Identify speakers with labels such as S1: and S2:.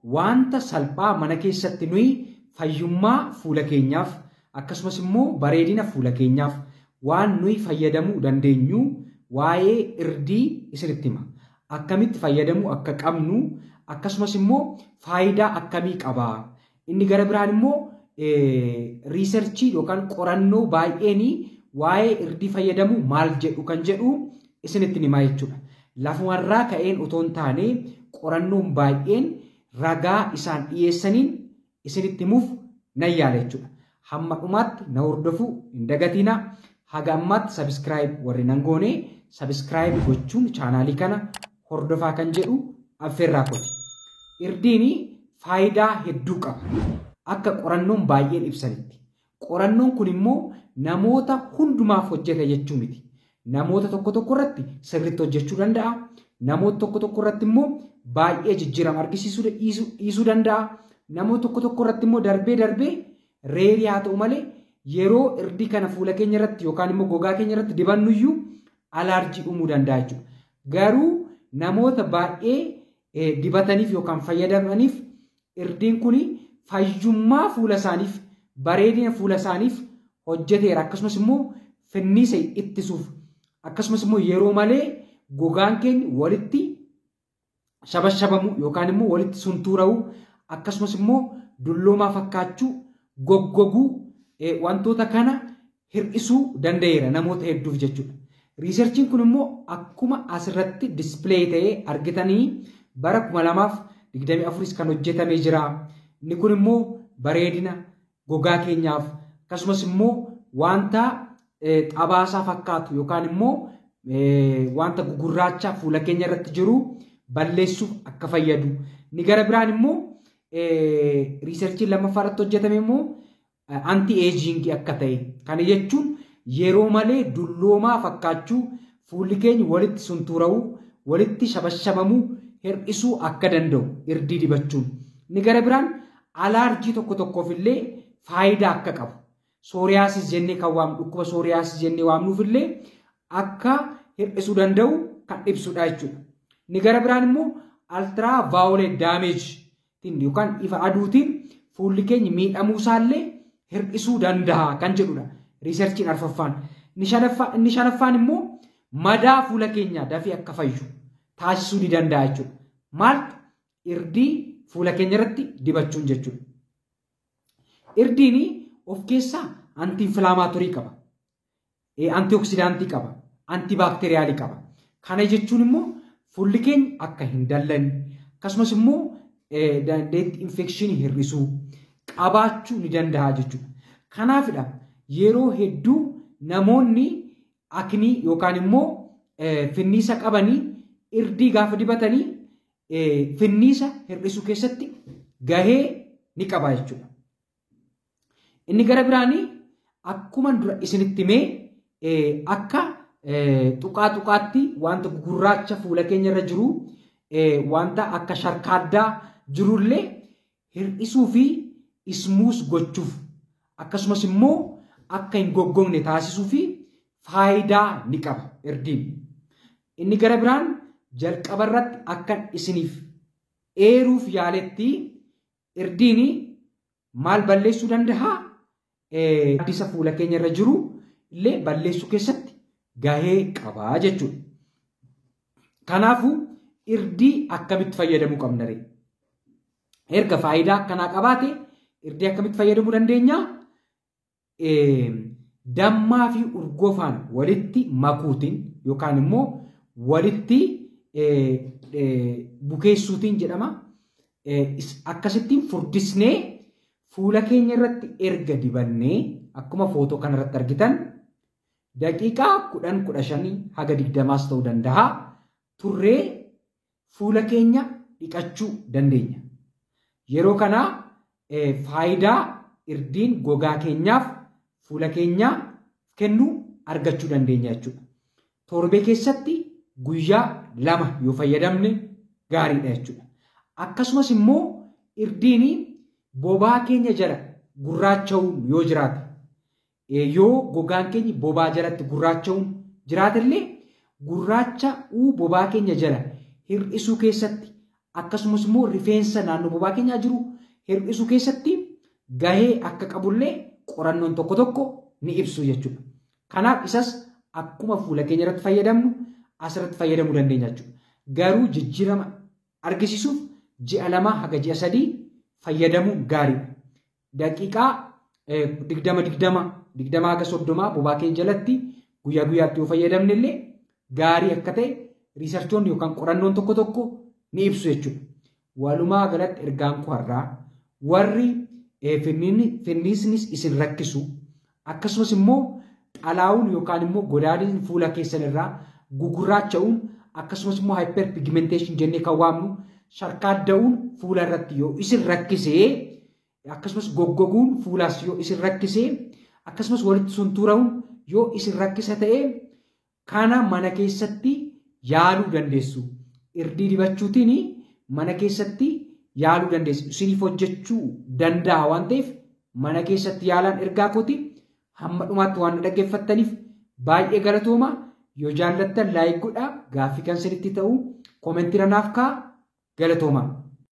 S1: Wanta salphaa mana keessatti nuyi fayyummaa fuula keenyaaf akkasumas immoo bareedina fuula keenyaaf waan nuyi fayyadamuu dandeenyu waa'ee irdii isinitti hima. Akkamitti fayyadamuu akka qabnu akkasumas immoo faayidaa akkamii qaba. Inni gara biraan immoo researchii yookaan qorannoo baay'een waa'ee irdii fayyadamuu maal jedhu kan jedhu isinitti himaa jechuudha. Lafumarraa ka'een otoo hin taane qorannoon baay'een ragaa isaan dhiyeessaniin isinitti himuuf nan yaala jechuudha. Hamma dhumaatti na hordofuu hin dagatinaa. Haga ammaatti subscribe warri nan goone subscribe gochuun chaanaalii kana hordofaa kan jedhu affeerraa kooti. Irdiin faayidaa hedduu qaba. Akka qorannoon baay'een ibsanitti. Qorannoon kun immoo namoota hundumaaf hojjeta jechuu miti. Namoota tokko tokko irratti sirriitti hojjechuu danda'a. Namoota tokko tokko irratti immoo baay'ee jijjiirama argisiisuu dhiisuu danda'a. Namoota tokko tokko irratti immoo darbee darbee reerii haa ta'u malee yeroo irdii kana fuula keenya irratti yookaan immoo gogaa keenya irratti dibannuyyuu alaarjii uumuu danda'a jechuudha. Garuu namoota baay'ee dibataniif yookaan fayyadamaniif irdiin kun fayyummaa fuula isaaniif bareedina fuula isaaniif hojjeteera. Akkasumas immoo finniisa ittisuuf akkasumas immoo yeroo malee gogaan keenya walitti shabashabamuu yookaan immoo walitti suntuura'uu akkasumas immoo dulloomaa fakkaachuu goggoguu wantoota kana hir'isuu danda'eera namoota hedduuf jechuudha. Researchiin kun immoo akkuma asirratti display ta'ee argitanii bara 2024 kan hojjetamee jira. Inni kun immoo bareedina gogaa keenyaaf akkasumas immoo wanta xabaasaa fakkaatu yookaan immoo wanta gugurraacha fuula keenya irratti jiru balleessuuf akka fayyadu. Inni gara biraan immoo researchiin lammaffaa irratti hojjetame immoo anti agingii akka ta'e. Kana jechuun yeroo malee dulloomaa fakkaachuu fuulli keenya walitti suntuura'uu walitti shabashabamuu hir'isuu akka danda'u irdii dibachuun. Inni gara biraan alaarjii tokko tokkoof illee faayidaa akka qabu. Psoriasis jennee kan waamnu dhukkuba psoriasis jennee waamnuuf illee akka hir'isuu danda'u kan ibsudha jechuudha. Inni gara biraan immoo ultraviolet damage yookaan ifa aduutiin fuulli keenya miidhamuu isaallee hir'isuu danda'a kan jedhudha. Researchiin arfaffaan. Inni shanaffaan immoo madaa fuula keenyaa dafee akka fayyu taasisuu ni danda'a jechuudha. Maaltu irdii fuula keenya irratti dibachuun jechuudha. Irdiin of keessaa anti-inflammatory qaba. Antioxidantii qaba. Antibacterialii qaba. Kana jechuun immoo fuulli keenya akka hin dallanne akkasumas immoo dandeettii infectionii hir'isuu qabaachuu ni danda'a jechuudha. Kanaafidha yeroo hedduu namoonni acne yookaan immoo finniisa qabanii irdii gaafa dibatanii finniisa hir'isuu keessatti gahee ni qaba jechuudha. Inni gara biraanii akkuma dura isinitti himee akka tuqaa tuqaatti wanta gugurraacha fuula keenya irra jiru wanta akka sharkaaddaa jirullee hir'isuu fi smooth gochuuf akkasumas immoo akka hin goggogne taasisuu fi faayidaa ni qaba irdiin. Inni gara biraan jalqaba irratti akka isiniif eeruuf yaaletti irdiin maal balleessuu danda'a? Addisa fuula keenya irra jiru illee balleessuu keessatti gahee qaba jechuudha. Kanaafuu irdii akkamitti fayyadamuu qabna ree? Erga faayidaa akkanaa qabaate irdii akkamitti fayyadamuu dandeenya? Dammaa fi urgoo faana walitti makuutiin yookaan immoo walitti bukeessuutiin jedhama. Akkasittiin furdisnee fuula keenya irratti erga dibannee akkuma footoo kanarratti argitan daqiiqaa 10 15 haga 20 ta'uu danda'a. Turree fuula keenya dhiqachuu dandeenya. Yeroo kana faayidaa irdiin gogaa keenyaaf fuula keenyaa kennu argachuu dandeenya jechuudha. Torbee keessatti guyyaa 2 yoo fayyadamne gaariidha jechuudha. Akkasumas immoo irdiin bobaa keenya jala gurraacha'uun yoo jiraate yoo gogaan keenya bobaa jalatti gurraacha'uun jiraatellee gurraacha'uu bobaa keenya jala hir'isuu keessatti akkasumas immoo rifeensa naannoo bobaa keenyaa jiru hir'isuu keessatti gahee akka qabullee qorannoon tokko tokko ni ibsu jechuudha. Kanaaf isas akkuma fuula keenya irratti fayyadamnu asirratti fayyadamuu dandeenya jechuudha. Garuu jijjiirama argisiisuuf ji'a 2 haga ji'a 3 fayyadamuun gaariidha. Daqiiqaa 20 20 20 haga 30 bobaa keenya jalatti guyyaa guyyaatti yoo fayyadamne illee gaarii akka ta'e riisarchoonni yookaan qorannoon tokko tokko ni ibsu jechuudha. Walumaa galatti ergaan koo har'aa warri finniisnis isin rakkisu akkasumas immoo xalaa'uun yookaan immoo godaanni fuula keessan irraa gugurraacha'uun akkasumas immoo hyper pigmentation jennee kan waamnu sharkaadda'uun fuula irratti yoo isin rakkisee akkasumas goggoguun fuulaas yoo isin rakkisee akkasumas walitti suntuura'uun yoo isin rakkisa ta'e kana mana keessatti yaaluu dandeessu. Irdii dibachuutiin mana keessatti yaaluu dandeessu. Isiniif hojjechuu danda'a waan ta'eef mana keessatti yaalaan ergaa kooti. Hamma dhumaatti waan dhaggeeffattaniif baay'ee galatooma. Yoo jaallattan like godhaa. Gaaffii kan isinitti ta'u koomentii naaf kaa'aa. Galatooma.